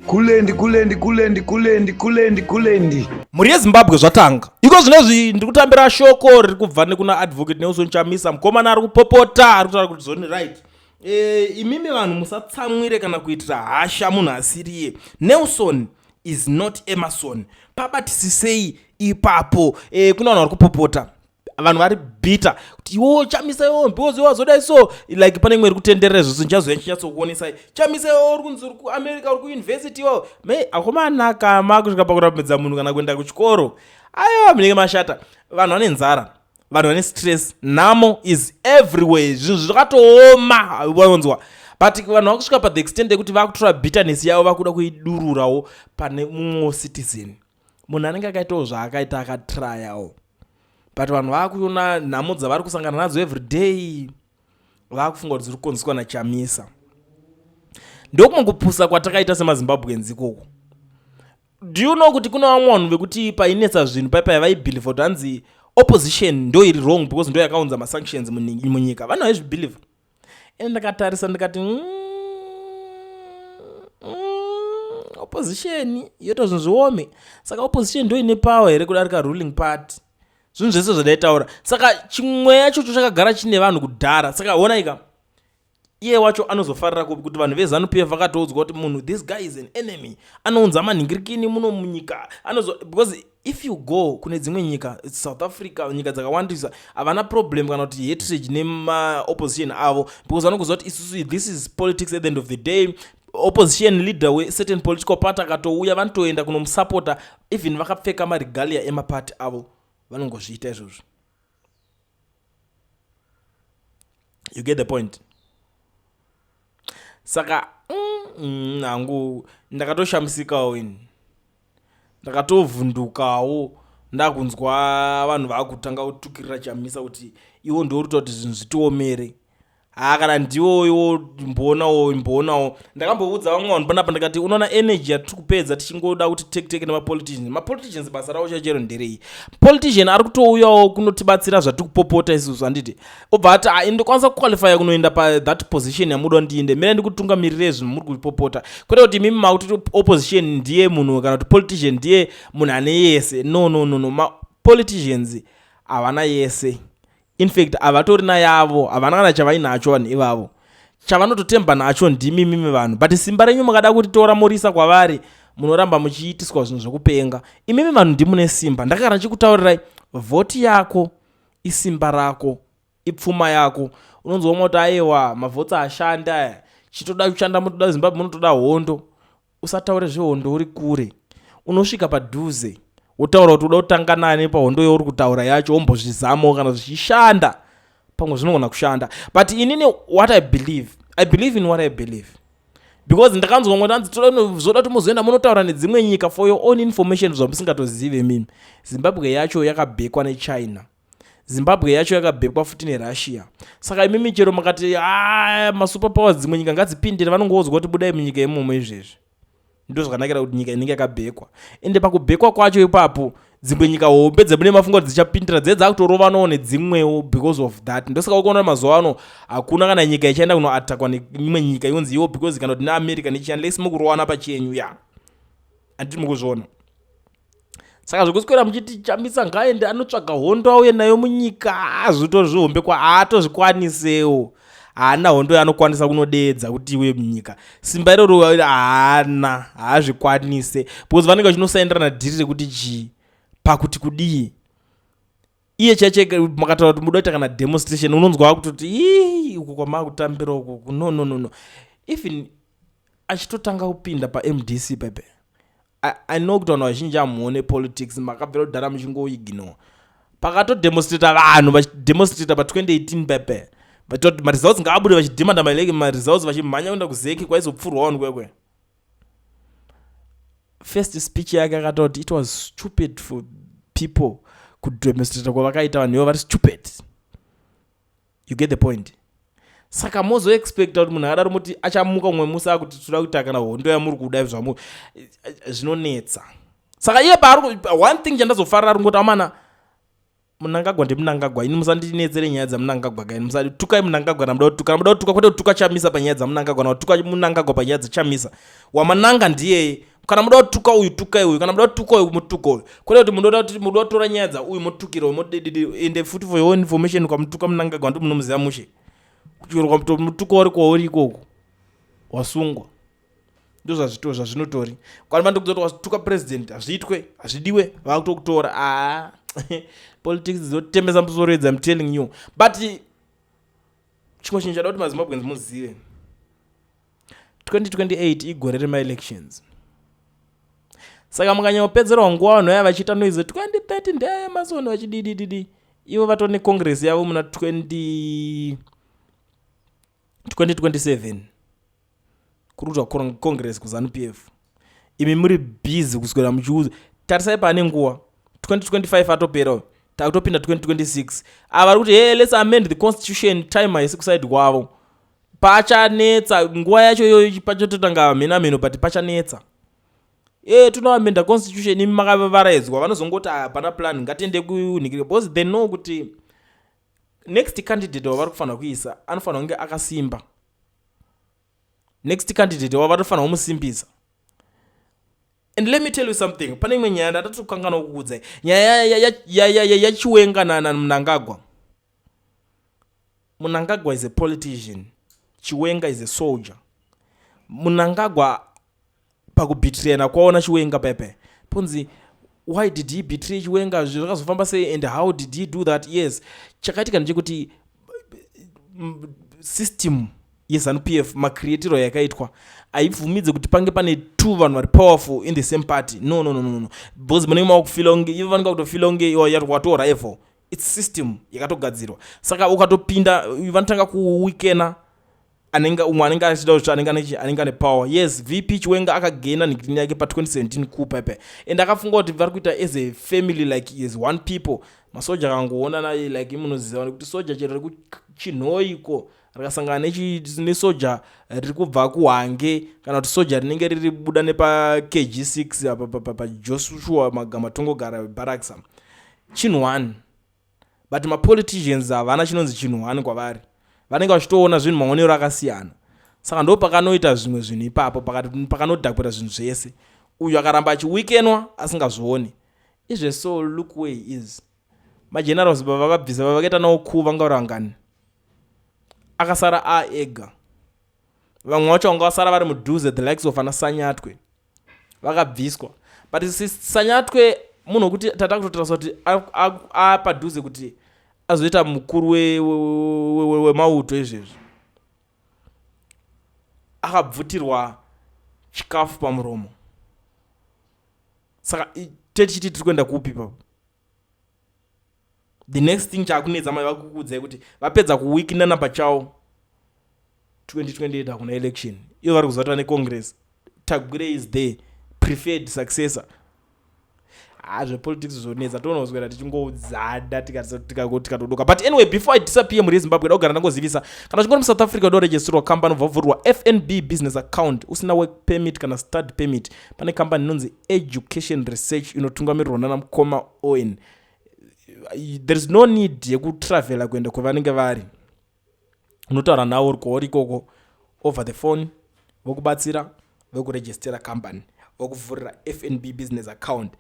Kulendi, kulendi, kulendi, kulendi, kulendi, kulendi. Mhuri yeZimbabwe, zvatanga iko zvinezvi. Ndiri kutambira shoko riri kubva nekuna Advocate Nelson Chamisa. Mukomana ari kupopota, ari kutaura kuti zoni right. Imimi vanhu musatsamwire kana kuitira hasha munhu asiriye. Nelson is not Emerson. Pabatisisei ipapo. Kuna vanhu vari kupopota, vanhu vari bitter kuti iwo Chamisa, iwo because iwo azodai. So like pane imwe iri kutenderera izvozvo, ndichazoya ndichinyatsokuonesai. Chamisa, iwo uri kunzi uri kuAmerica, uri kuuniversity iwo. Me akomanaka makusvika pakurambidza munhu kana kuenda kuchikoro. Aiwa, munenge mashata. Vanhu vane nzara, vanhu vane stress, nhamo is everywhere, zvinhu zvakatooma, vanonzwa. But vanhu vakusvika pathe extent yekuti vakutora bitterness yavo, vakuda kuidururawo pane mumwewo citizen, munhu anenge akaitawo zvaakaita, akatrayawo. But vanhu vakuona nhamo dzavari kusangana nadzo everyday, vakufunga kuti dziri kukonzeswa naChamisa. Ndokumwe kupusa kwatakaita semaZimbabweans ikoko. Do you know kuti kuna vamwe vanhu vekuti painetsa zvinhu paipai vaibelieva kuti hanzi opposition ndo iri wrong because ndo yakaunza masanctions munyika? Vanhu vaizvibelieva. Ende ndakatarisa ndikati, opposition yoita zvinhu zviome. Saka opposition ndo ine power here kudarika ruling party?" Zvinhu zvese zvadaitaura. Saka chimweya chocho chakagara chine vanhu kudhara. Saka onaika, iye wacho anozofarira kupi kuti vanhu veZANU PF vakatoudzwa kuti munhu, this guy is an enemy, anounza manhingirikini muno munyika? Anozo because if you go kune dzimwe nyika, South Africa, nyika dzakawandisa, havana problem kana kuti hatred nemaopposition avo, because vanokuziva kuti isusu, this is politics. At the end of the day, opposition leader wecertain political party akatouya, vanotoenda kunomusapota even vakapfeka maregalia emapati avo. Vanongozviita izvozvo. You get the point? Saka hangu ndakatoshamisikawo ini, ndakatovhundukawo ndakunzwa vanhu vaakutanga kutukirira Chamisa kuti iwo ndoruta kuti zvinhu zvitiomere. Haa, kana ndiwo iwo, mboonawo, mboonawo. Ndakamboudza vamwe vanhu panapa, ndikati unoona energy yatiri kupedza tichingoda kuti teke teke nemapoliticians. Mapoliticians basa ravo chaichero nderei? Politician ari kutouyawo kunotibatsira zvatiri kupopota isusu, handiti? Obva ati, "Ah, ndokwanisa kuqualifya kunoenda pathat position yamuda ndiinde, mira ndikutungamirire zvinhu muri kupopota." Kwete kuti imimi makuti opposition ndiye munhu kana kuti politician ndiye munhu ane yese. No, no, no, no. Mapoliticians havana yese. In fact, havatorina yavo, havana kana chavainacho vanhu ivavo. Chavanototemba nacho ndimimimi vanhu. But simba renyu mukada kuritora morisa kwavari, munoramba muchiitiswa zvinhu zvokupenga. Imimi vanhu ndimune simba. Ndakagara ndichikutaurirai, vhoti yako isimba rako, ipfuma yako. Unonzwa umwe kuti, "Aiwa, mavhotsi ashanda aya, chitoda kushanda, mutoda Zimbabwe, munotoda hondo." Usataure zvehondo uri kure. Unosvika padhuze, wotaura kuti uda kutanga nani pahondo yauri kutaura yacho, wombozvizamawo kana zvichishanda. Pamwe zvinogona kushanda. But inini what I believe, I believe in what I believe, because ndakanzwa mwe tanzi zvoda kuti muzoenda munotaura nedzimwe nyika. For your own information, zvamusingatozive mimi, Zimbabwe yacho yakabhekwa neChina, Zimbabwe yacho yakabhekwa futi neRussia. Saka imimi chero makati a masuper powers, dzimwe nyika ngadzipindire, vanongoudzwa kuti budai munyika imomo izvezvi. Ndo zvakanakira kuti nyika inenge yakabhekwa. Ende pakubhekwa kwacho ipapo, dzimwe nyika hombe dzemune mafunga kuti dzichapindira dze dzakutorovanawo nedzimwewo because of that. Ndosaka ukuona mazuva ano hakuna kana nyika ichaenda kunoatakwa neimwe nyika yonzi iwo because kana kuti neAmerica nechi, unless mukurowana pachenyu. Ya, handiti mukuzviona? Saka zvekuswera muchiti Chamisa ngaende anotsvaga hondo auye nayo munyika, zvitori zvihombe kwa haatozvikwanisewo. Haana hondo yaanokwanisa kunodeedza kuti iwe munyika. Simba iroro haana, haazvikwanise, because vanenge vachinosaindirana dhiri rekuti chii, pakuti kudii. Iye chaiche makataura kuti muda kuita kana demonstration, unonzwa kutoti, "Ii, uku kwamakutambira uku, no, no, no, no." Even achitotanga kupinda paMDC pepe, I know kuti vanhu vazhinji hamuone politics, makabvira kudhara muchingoignore. Pakatodemonstrata vanhu vachidemonstrata pa2018 pepe, vachitoti maresults ngaabude, vachidemanda maresults, vachimhanya kuenda kuZEC kwaizopfurwa vanhu kwekwe, first speech yake akataura kuti it was stupid for people kudemonstrata kwavakaita, vanhu ivo vari stupid. You get the point? Saka mozoexpecta kuti munhu akadaro muti achamuka umwe musi akuti toda kuita kana hondo yamuri kuda zvamu? Zvinonetsa. Saka iye paari, one thing chandazofarira, ari ngoti amana Mnangagwa ndiMnangagwa. Ini musandinetsere nyaya dzaMnangagwa kaini. Musati tukai Mnangagwa namuda kutuka, namuda kutuka kwete kutuka Chamisa panyaya dzaMnangagwa, na kutuka Mnangagwa panyaya dzaChamisa. Wamananga ndiyeye. Kana muda kutuka uyu, tukai uyu. Kana muda kutuka uyu, mutuka uyu. Kwete kuti munoda kuti munoda kutora nyaya dza uyu motukira uyu modididi. Ende futi for your own information, ukamutuka Mnangagwa ndo munomuziva mushe. Kuchero ukamutuka uri kwauri ikoko wasungwa. Ndozvazvito zvazvinotori. Kwani vandokuudza kuti watuka president hazviitwe, hazvidiwe, vakutokutora. Ah, politics dzinotemesa musoro idzi, I'm telling you. But chimwe chinhu chada kuti maZimbabweans muzive, 2028 igore remaelections. Saka mukanyangopedzerwa nguva vanhu vaya vachiita noise 2030 ndeyaEmmerson vachididididi, ivo vato necongress yavo muna 20 2027 kuri kuitwa congress kuZANU PF. Imi muri busy kuswera muchiuza. Tarisai paane nguva, 2025 atopera, takutopinda 2026. Ava vari kuti, "Hey, let's amend the constitution." Time haisi kuside kwavo. Pachanetsa nguva yacho iyoyo, pachototanga mheno mheno, but pachanetsa. E, tinoamenda constitution, imi makavaraidzwa. Vanozongoti hapana plan, ngatiende kunhikirika, because they know kuti next candidate wavari kufanira kuisa anofanira kunge akasimba. Next candidate wavo vatofanira kumusimbisa. And let me tell you something, pane imwe nyaya ndatatokanganwa kukuudzai, nyaya yaChiwenga naMnangagwa. Mnangagwa is a politician, Chiwenga is a soldier. Mnangagwa pakubetrayana kwaona Chiwenga pepe ponzi, why did he betray Chiwenga? Zvakazofamba sei and how did he do that? Yes, chakaitika ndechekuti system yeZANU PF, macreatiro yakaitwa, haibvumidze kuti pange pane two vanhu vari powerful in the same party. No, no, no, no, no, because munenge makufeela kunge ivo vanenge kutofeela kunge wato rival. It's system yakatogadzirwa. Saka ukatopinda, vanotanga kuweakena anenge umwe anenge achida kuti anenge ane power. Yes, VP Chiwenga akagaina nhikirini yake pa2017 coup pepe, and akafunga kuti vari kuita as a family, like as one people. Masoja akangoona naye, like imunoziva nekuti soja chero rekuChinhoiko rikasangana nesoja riri kubva kuHwange, kana kuti soja rinenge riri buda nepaKG6 apa paJoshua Matongo Barracks, chinhu one. But mapoliticians havana chinonzi chinhu one kwavari. Vanenge vachitoona zvinhu maonero akasiyana. Saka ndo pakanoita zvimwe zvinhu ipapo, pakanodhakwira zvinhu zvese. Uyu akaramba achiweakenwa asingazvioni izve. So look where he is. Magenerals vavabvisa, vavakaita nawo coup, vanga vari vangani? Akasara aega. Vamwe vacho vanga vasara vari mudhuze, the likes of ana Sanyatwe, vakabviswa. But Sanyatwe munhu wekuti tata kutotarisa kuti apadhuze kuti azoita mukuru wemauto. Izvezvi akabvutirwa chikafu pamuromo. Saka tetichiti tiri kuenda kupi papo? The next thing chaakunetsa mai vakukuudzai kuti vapedza kuweakenana pachavo, 2028 hakuna election. Ivo vari kuziva kuti vane congress. Tagwirei is there preferred successor. Ha, zvepolitics zvonetsa, tonozwera tichingoudzana tikatodoka. But anyway, before I disappear, mhuri yeZimbabwe, da kugara ndangozivisa, kana uchingori muSouth Africa udoregisterwa kambani, ubva vhurwa FNB business account usina work permit kana study permit, pane kambani inonzi Education Research inotungamirirwa nana mukoma Owen. There is no need yekutravela kuenda kwavanenge vari. Unotaura navo uri kwauri ikoko over the phone, vokubatsira, vokurejistera company, vokuvhurira FNB business account.